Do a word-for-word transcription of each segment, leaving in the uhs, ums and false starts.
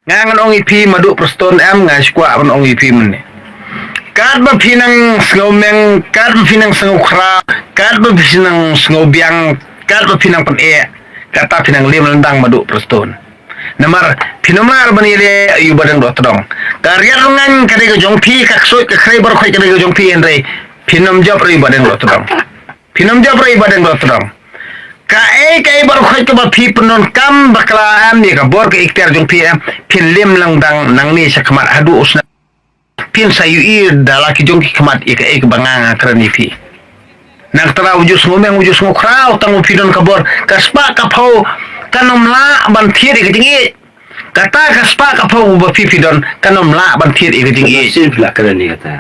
Nga ngan ong ïa phi Maduh Prestone em, nga shu kwah ban ong ïa phi mynne. Katba phi nang sngewmeng, katba phi nang sngewkhraw, katba phi nang sngewbiang, katba phi nang pyneh, kata phi nang lem lyndang Maduh Prestone. Namar phin ym lah ban ïaleh ïa u badeng dohtdong. Ka riat rngaiñ ka dei ka jong phi, ka ksuid ka khrei baroh khoit ka dei ka jong phi, hynrei phin ym jop ruh ïa u badeng dohtdong. Phin ym jop ruh ïa u badeng dohtdong. Kaei kaei baroh khoit kaba phi pyndonkam bakla em, ïa ka bor ka iktiar jong phi em, phin lem lyndang nangne shakhmat haduh u snem. Phin sa ïohi da la ki jong ki khmat ïa kaei kaba nga nga kren ïa phi. Na kata u ju sngewmeng u ju sngewkhraw, tang ba phi don ka bor, ka spah ka phew kan ym lah ban thied ïa ka jingïeit. Kata ka spah ka phew ba phi phi don kan ym lah ban thied ïa ka jingïeit. Shisien phi la kren ïa kata.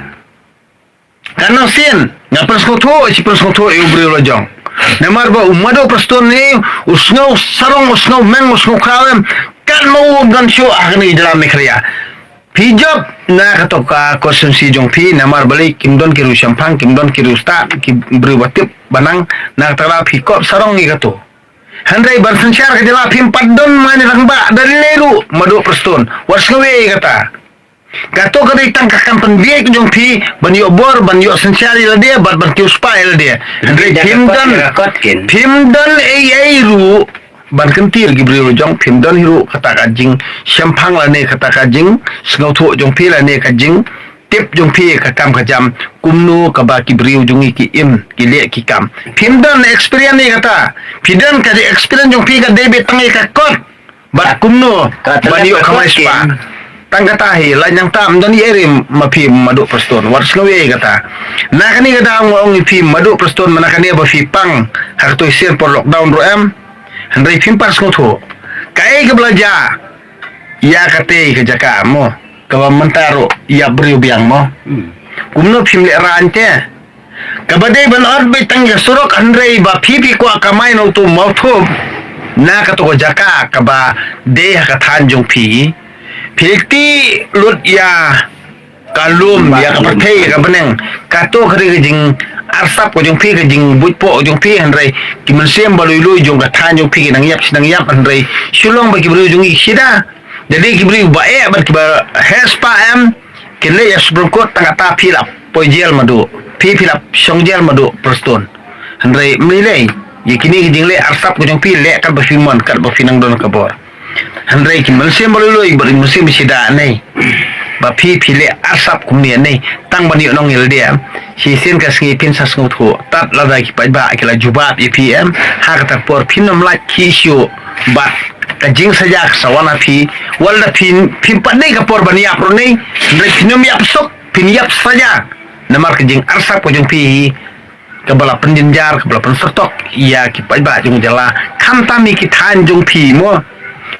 Kan nang sien, nga pynsngewthuh, shi pynsngewthuh ïa u briew la jong. Namar ba u Maduh Prestone ne, u sngew sarong, u sngewmeng, u sngewkhraw em, katno u ym don shuh ha kane ka jylla Meghalaya. Phi jop na kato ka constituency jong phi, namar balei kim don ki riew shemphang, kim don ki riew stad, ki briew ba tip ba nang, na kata ka daw phi kop sarong ïa kato. Hynrei ban synshar ka jylla phim pat don mane rangbah da lei ruh Maduh Prestone. Wat sngewthuh ïa kata. Kato ka dei tang ka kam pynbieit ka jong phi ban ïoh bor, ban ïoh synshar ïa lade bad ban kiew spah ïa lade. Hynrei phim don, phim don ei ei ruh ban kyntiew ki briew jong, phim don hi ruh kata ka jingshemphang lane kata ka jingsngewthuh jong phi lane ka jingtip jong phi ka kam ka jam, kumno kaba ki briew jong ngi ki im ki leh ki kam. Phim don experience ïa kata. Phi don ka experience jong phi ka dei beit tang ïa ka kot. Bad kumno ban ïoh kamai spah. Tang kata hi, la nang tam don ïa rim ma phi Maduh Prestone. Wat sngewthuh ïa kata. Na kane ka daw nga ong ïa phi Maduh Prestone, ma na kane ba phi pang ha kato sien por lockdown ruh em. Hynrei phim pat sngewthuh. Kaei kaba la jia ïa katei ka jaka mo, kaba mynta ruh ïa briew biang mo. Kumno phim lehraiñ te? Kaba dei ban ot beit tang ïa surok, hynrei ba phi phi kwah kamai na uto u mawthup na kato ka jaka kaba dei ha ka thaiñ jong phi. Phi leit lut ïa ka lum, ïa ka pyrthei, ïa ka bneng. Kato ka dei ka jingarsap ka jong phi, ka jingbuit poh ka jong phi, hynrei ki mynsiem ba lui lui jong ka thaiñ jong phi ki nang ïap shi nang ïap, hynrei shu long ba ki briew jong ngi ki shida. Dei ki briew ba eh bad kiba heh spah em, kin leit ïa Supreme Court tang kata phi la poi jel Maduh. Phi phi la shong jel Maduh Prestone. Hynrei ym lei lei ïa kine ki jingleh arsap ka jong phi, leh katba phi mon, katba phi nang don ka bor. Hynrei ki mynsiem ba lui lui bad ki mynsiem ba shida ne, ba phi phi leh arsap kumne ne, tang ban ïoh nong ïa lade. Shisien ka sngi phin sa sngewthuh. Tad lada ki paidbah ki la jubab ïa phi em, ha kata ka por phin ym lait ki shuh. Bad ka jingsaja ka sa wan ha phi, wat la phin, phim pat dei ka por ban ïap ruh ne, hynrei phin ym ïap suk, phin ïap saja. Namar ka jingarsap ka jong phi hi, kaba la pynjynjar, kaba la pynsyrtok ïa ki paidbah jong jylla, khamtam ïa ki thaiñ jong phi mo.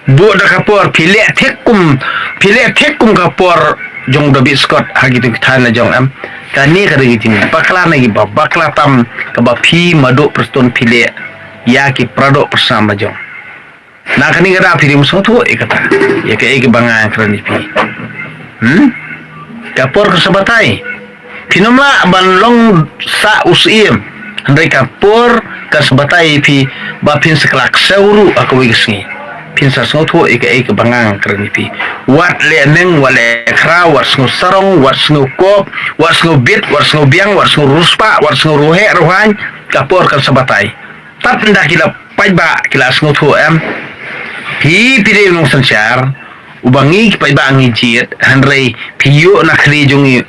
Buh da ka por phi leh thik kum, phi leh thik kum ka por jong David Scott ha kito ki thaiñ la jong em. Kane ka dei ka jingbakla na kiba bakla tam kaba phi Maduh Prestone phi leh ïa ki paradoh parasnam la jong. Na kane ka daw phi dei ban sngewthuh ïa kata, ïa kaei kaba nga kren ïa phi. Hmm? Ka por kan sa batai. Phin ym lah ban long sah u syiem. Hynrei ka por kan sa batai ïa phi ba phin sa kylla ksew ruh ha kawei ka sngi. Phin sa sngewthuh ïa kaei kaba nga kren ïa phi. Wat leh meng, wat leh khraw, wat sngew sarong, wat sngew kop, wat sngew bit, wat sngew biang, wat sngew riewspah, wat sngew riewheh riewhaiñ. Ka por kan sa batai. Tad ynda ki la paidbah ki la sngewthuh em. Phi phi dei u nongsynshar uba ngi ki paidbah ngi jied, hynrei phi ïoh na khlieh jong ngi,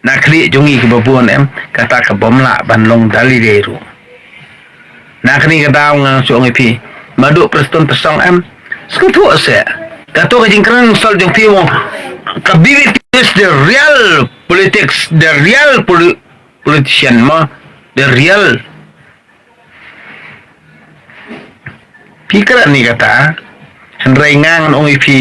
na khlieh jong ngi kiba bun em, kata ka bym lah ban long da lei lei ruh. Na kane ka daw nga shu ong ïa phi, Maduh Prestone Tynsong em, sngewthuh seh. Kato ka jingkren salt jong phi mo, ka B B P is the real politics, the real poli-, politician mo, the real Phi kren ïa kata, hynrei nga ngan ong ïa phi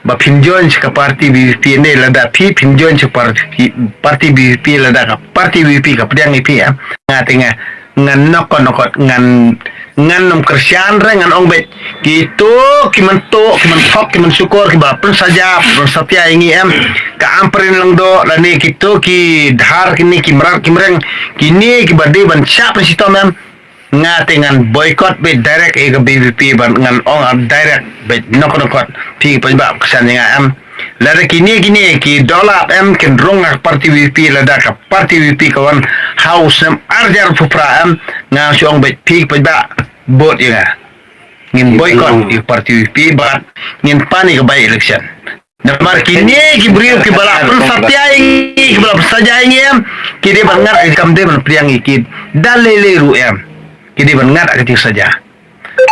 ba phin join sha ka party B B P ne, lada phi phin join sha ka party, party B B P, lada ka party B B P ka pdiang ïa phi, eh. Nga te nga, ngan nokot nokot, ngan, ngan ym kyrshan re, ngan ong beit kito ki myntoi, ki myntoi, ki mynsukor, kiba pynsaja, pynsatia ïa ngi em. Ka Ampareen Lyngdoh lane kito ki Dhar, kine ki Mrar, ki Mreng, kine kiba dei ban shah pynshitom em. nga te ngan boycott beit direct ïa ka B B P, ban ngan ong ap direct beit, nokot nokot, phi ki paidbah kyrshan ïa nga em. Lada kine kine ki dola em kin rung ha ka party B B P, lada ka party B B P ka wan ha u snem ar hajar arphew phra em, nga shu ong beit phi ki paidbah vote ïa nga. Ngin boycott ïa ka party B B P bad ngin pan ïa ka by election. Namar kine ki briew kiba la pynsatia ïa ngi, kiba la pynsaja ïa ngi em, ki dei ban ngat, kam dei ban pdiang ïa ki da lei lei ruh em. Ki dei ban ngat ha ka jingsaja.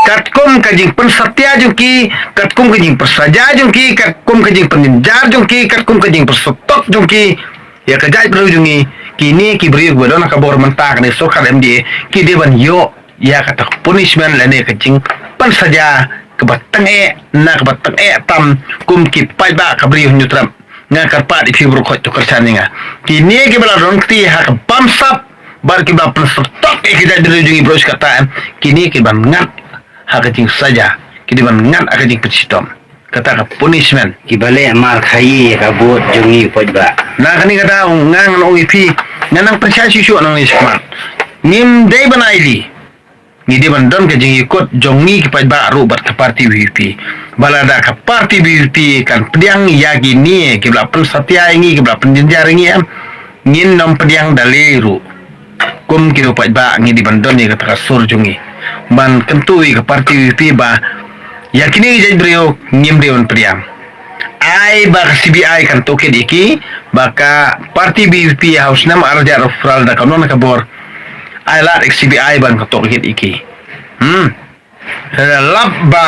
Katkum ka jingpynsatia jong ki, katkum ka jingpynsaja jong ki, katkum ka jingpynjynjar jong ki, katkum ka jingpynsutok jong ki ïa ka jaitbynriew jong ngi, kine ki briew kiba don ha ka bor mynta, kane sorkar M D A, ki dei ban ïoh ïa kata ka punishment lane ka jingpynsaja kaba tyngeh na kaba tyngeh tam kum ki paidbah ka Bri u Hynñiewtrep. Nga kyrpad ïa phi baroh khoit to kyrshan ïa nga. Kine kiba la don kti ha ka bamsap bad kiba la pynsutok ïa ka jaitbynriew jong ngi baroh shi katta em, kine ki ban ngat ha ka jingsaja, ki dei ban ngat ha ka jingpynshitom, kata ka punishment. Kiba leh markhaïi ïa ka vote jong ngi paidbah. Na kane kata nga ngan ong ïa phi, nga nang pynshai shuh shuh nangne shakhmat. Ngim dei ban ailad. Ngi dei ban don ka jingïakut jong ngi ki paidbah ruh bad ka party B B P. Ba lada ka party B B P kan pdiang ïa kine kiba la pynsatia ïa ngi, kiba la pynjynjar ïa ngi em, ngin nym pdiang da lei ruh. Kum ki paidbah ngi dei ban don ïa kata ka sur jong ngi ban kyntu ïa ka party B B P ba ïa kine ki jaitbynriew ngim dei ban pdiang. Ai ba ka C B I kan tohkit ïa ki, ba ka party B B P ha u snem ar hajar arphew phra da ka don ka bor. Ai lad ïa ka C B I ban ka tohkit ïa ki. Hmm. Lada lap ba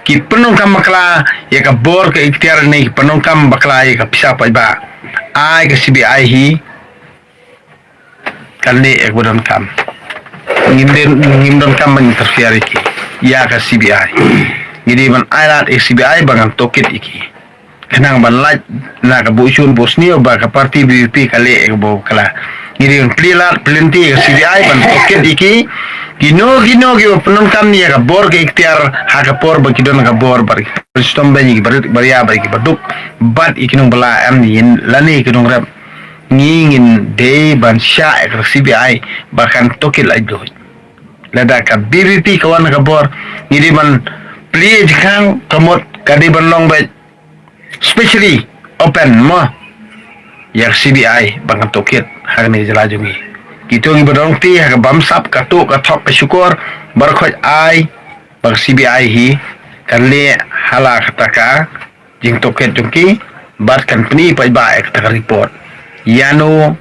ki pyndonkam bakla ïa ka bor ka iktiar ne ki pyndonkam bakla ïa ka pisa paidbah, ai ka C B I hi kan leh ïa kaba donkam. Ngim dei, ngim donkam ban interfere ïa ki, ïa ka C B I. Ngi dei ban ai lad ïa ka C B I ba ngan tohkit ïa ki. Khnang ban lait na ka buh shun buh sniew ba ka party B B P ka leh ïa kaba bakla. Ngi dei ban plie lad plie lynti ïa ka C B I ban tohkit ïa ki. Kino kino kiba pyndonkam ïa ka bor ka iktiar ha ka por ba ki don ka bor, bad ki pynshitom beiñ ïa ki barit baria bad ki baduk bad ïa ki nongbylla em, lane ki nongrep. Ngi ngin dei ban shah ïa ka C B I ba kan tohkit laitluid. Lada ka B B P ka wan ka bor, ngi dei ban plie jingkhang, ka mut ka dei ban long beit specially open mo ïa ka C B I ba kan tohkit ha kane ka jylla jong ngi. Kito kiba don kti ha ka bamsap, ka tuh ka thok ka shukor, baroh khoit ai ba ka C B I hi kan leh ha la kata ka jingtohkit jong ki bad kan pyni paidbah ïa kata ka report. Ïano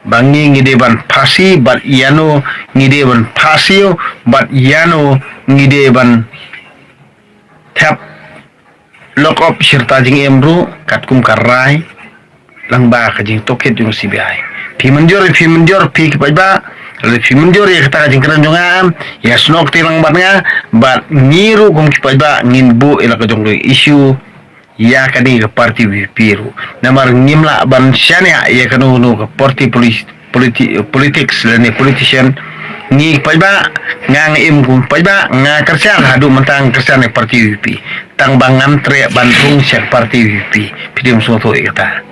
ba ngi ngi dei ban phasi bad ïano ngi dei ban phasi bad ïano ngi dei ban thep lock up shirta jingim ruh katkum ka rai lyngba ka jingtohkit jong C B I. Phi mynjur, phi mynjur, phi ki paidbah, lada phi mynjur ïa kata ka jingkren jong nga, ïa snoh kti lang bad nga, bad ngi ruh kum ki paidbah ngin buh ïa la ka jong ka issue ïa kane ka party B B P ruh. Namar ngim lah ban shaniah ïa kano kano ka party poli-, politi-, politics lane politician. Ngi paidbah, nga nga im kum paidbah, nga kyrshan haduh mynta nga kyrshan ïa party B B P. Tang ba ngam treh ban rung sha party B B P. Phi dei ban sngewthuh ïa kata.